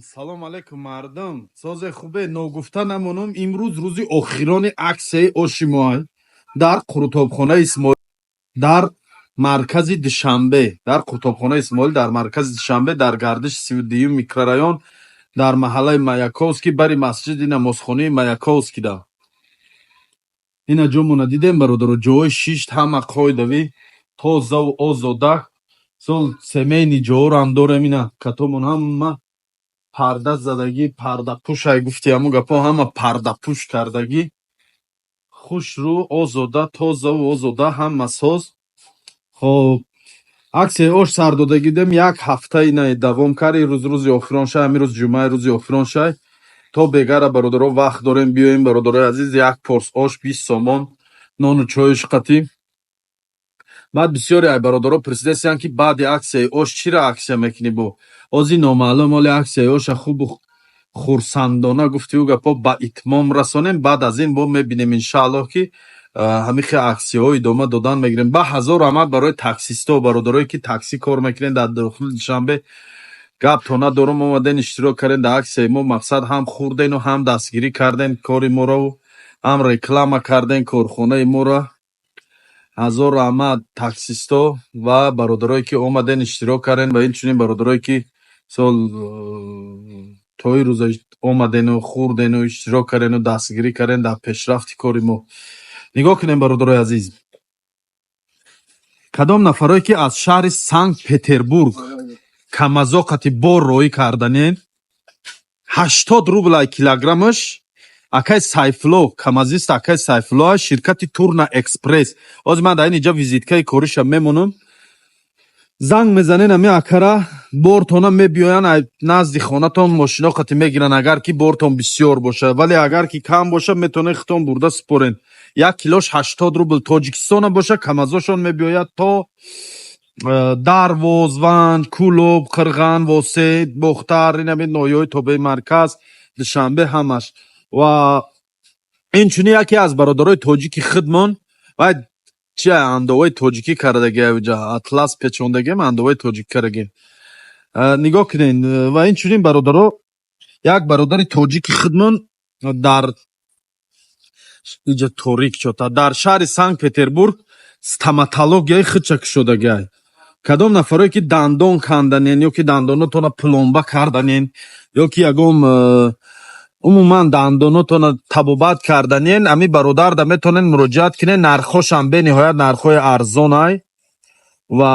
Салом алейкум, мардум, созе, хубе? Ногуфта намонам, имрӯз рӯзи охирони аксияи оши моай дар Қурутобхонаи Исмоил дар маркази Душанбе, дар Қурутобхонаи Исмоил дар маркази Душанбе, дар гардиши 32-юм микрорайон, дар маҳаллаи Маяковский, бари масҷиди намозхонаи Маяковскийда. Ина ҷомона дидем, бародаро, ҷои шишт ҳама қоидавӣ, тозаву озода. Сол семейный ҷоорам дорем. Ина катомон ҳама парда задагӣ, пардапӯшай, гуфти ҳамун гапҳо, ҳама пардапӯш кардагӣ, хушрӯ, озода, тозаву озода, ҳама соз. Хоб, аксияи ош сар додагидем, як ҳафта ина давом кард. Рӯз рӯзи охирон шай, ҳамин рӯз ҷумъаи рӯзи охирон шай. То бегара, бародаро, вақт дорем, биёем. Бародарои азиз, як порс ош 20 сомон, нону чоюш қатӣ. Баъд бисёре ай бародаро пурсидастиянд, ки баъди аксияи ош чиро аксия мекунӣ? Бо ози номаълум. Оли аксияи оша хубу хурсандона, гуфти ӯ гапҳо, ба итмом расонем. Баъд аз ин бо мебинем, иншааллоҳ, ки ҳамин хел аксияҳо идома додан мегирем. Ба ҳазор раҳмат барои таксистҳо, бародарое ки таксӣ кор мекунед дар дохили Душанбе. Гап то надорум, омаден, иштирок кардем дар аксияи мо. Мақсад, ҳам хӯрдену ҳам дастгирӣ кардем кори моро, ҳам реклама кардем корхонаи моро. Ҳазор раҳмат таксистҳо ва бародарое ки омаден, иштирок кардем, ва инчунин бародарое ки мисол то ин рӯза омадену хӯрдену иштирок кардену дастгирӣ кардем дар пешрафти кори мо. Нигоҳ кунем, бародарои азиз, кадом нафарое ки аз шаҳри Санкт Петербург камазо қати бор роҳӣ карданен, 80 рубл ай килограммаш. Акай Сайфулло, камазист акай Сайфулло, ширкати Турна Экспресс. Ҳозир ман дар ин иҷа визиткаи кориша мемонам. Занг мезанен ами акара, бортона мебиёянд, ай назди хонатон мошино қати мегиранд, агар ки бортон бисёр бошад. Вале агар ки кам бошад, метавонед худтон бурда супорен. Як килош 80 рубл. Тоҷикистона боша, камазошон мебиёяд то Дарвоз, Ванҷ, Кӯлоб, Қирған, Восе, Бохтар, инами ноҳияҳои тобеи марказ Душанбе ҳамаш. Ва инчунин яке аз бародарои тоҷики худмон, вай чи андоваи тоҷикӣ кардагӣ, авҷа атлас печондагиам, андоваи тоҷикӣ кардагӣ. Нигоҳ кунед. Ва инчунин, бародаро, як бародари тоҷики худмон дар иҷа торик чота, дар шаҳри Санкт Петербург стоматологияи худша кушодагиай. Кадом нафарое ки дандон канданен ё ки дандонотона пломба карданен ё ки ягон умуман дандонотона табобат карданен, ами бародарда метавонед муроҷиат кунед. Нархҳошам бениҳоят нархҳои арзонай ва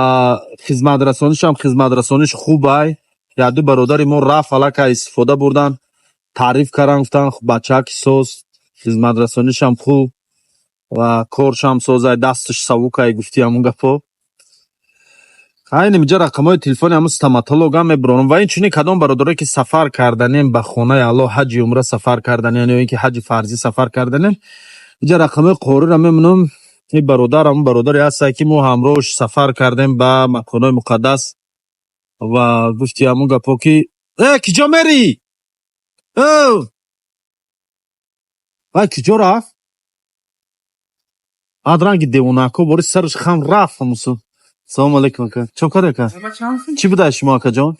хизматрасонишам хизматрасониш хубай. Якду бародари мо рафт, аллакай истифода бурдан, таъриф кардан, гуфтанд, бачаки соз, хизматрасонишам хуб ва коршам созай, дасташ савукай, гуфти ҳамун гапҳо. Айнем иҷа рақамҳои телефони ҳамун стоматологам мебурорам. Ва инчунин кадом бародарое ки сафар карданем ба хонаи Аллоҳ, ҳаҷи умра сафар карданем ё ин ки ҳаҷи фарзӣ сафар карданем, иҷа рақамҳои қориро мемонам. Ин бародар ҳамун бародаре ҳастае, ки мо ҳамроҳш сафар кардем ба маконҳои муқаддас. Ва гуфти ҳамун гапҳо ки э, киҷо мерӣ? Ӯ вай киҷо рафт? Ад ранги девонако бори сараш хам рафт ҳамусу. Салому алейкум, ака. Чо кар, ака? Чӣ будай шумо, акаҷон?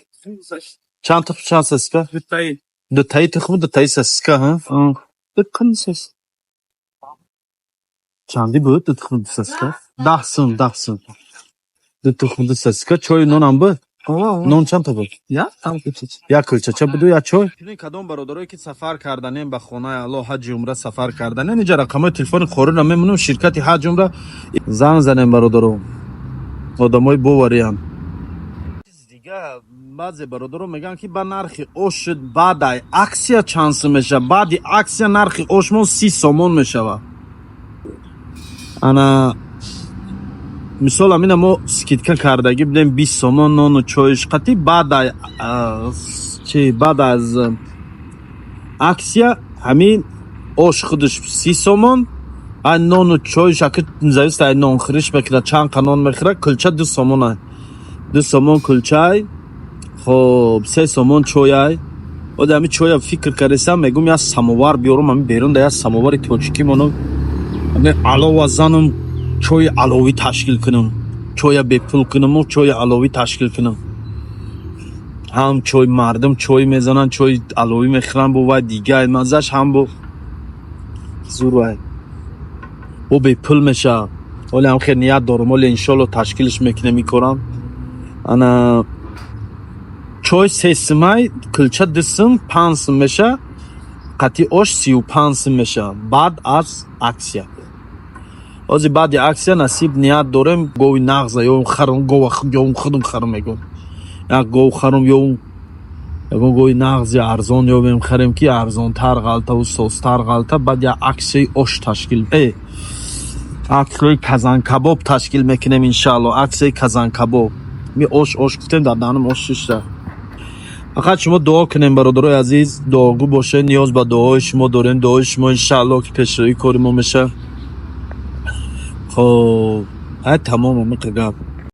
Чанд тухм, чанд сосиска? Дутаи. Дутаи тухму дутаи сосиска, ҳа? Дуккани сос. Чандӣ буд ду тухму ду сосиска? 10 сум, 10 сум. Ду тухму ду сосиска, чою нонам буд? Нон чанд та буд? Я там кучич. Як кулчача буду, як чой. Кадом бародарое ки сафар карданем ба хонаи Аллоҳ, ҳаҷи умра сафар карданем, инҷа рақамҳои телефони қориро мемонам, ширкати ҳаҷ умра. Занг занем, бародаро. Одамои бовариянд. Дига баъзе бародаро мегӯянд, ки ба нархи ош шуд, баъдай аксия чанд сум мешавад? Баъди аксия нархи ошмон 30 сомон мешавад. Ана мисол, ҳамина мо скидка кардагӣ будем, 20 сомон нону чоюш қатӣ. Баъд чи, баъд аз аксия ҳамин ош худаш 30 сомон, ай нону чоюш, аки зависит ай нонхӯриш мекунад, чанд қа нон мехӯрад. Кулча 2 сомон ай, 2 сомон кулчай. Хоб, 3 сомон чойай. Оди ҳами чоя фикр кардесам, мегум, як самовар биёрум, ҳами берун да як самовари тоҷикӣ монам, ҳами алова занам, чои аловӣ ташкил кунам, чоя бепул кунаму чои аловӣ ташкил кунам. Ҳам чой, мардум чой мезананд, чой аловӣ мехӯранд, бо вай дигар маззаш ҳам бо зур вай бо бепул мешавад. Ҳоле ҳам хел ният дорам, ҳоле иншолло ташкилш мекунем ин корам. Ана чой 3 сумай, кулча 2 сум, 5 сум меша, қатъи ош 35 сум меша баъд аз акция. Ҳозир баъди акция насиб ният дорем гови нағза ё харам, гова ё худам харам, мегӯм, як гов харам ё ягон гови нағзи арзон ёбем, харем, ки арзонтар ғалтаву созтар ғалта. Баъд як аксияи ош ташкил, аксияи казанкабоб ташкил мекунем, иншаалло. Аксияи казанкабоб. Ми ош, ош гуфтем, дар даҳанам ош шишта. Фақат шумо дуо кунем, бародарои азиз, дуогӯ бошед, ниёз ба дуои шумо дорем. Дуои шумо, иншаалло, ки пешравии кори мо меша. Хоб, ай, тамом, амиқа гап.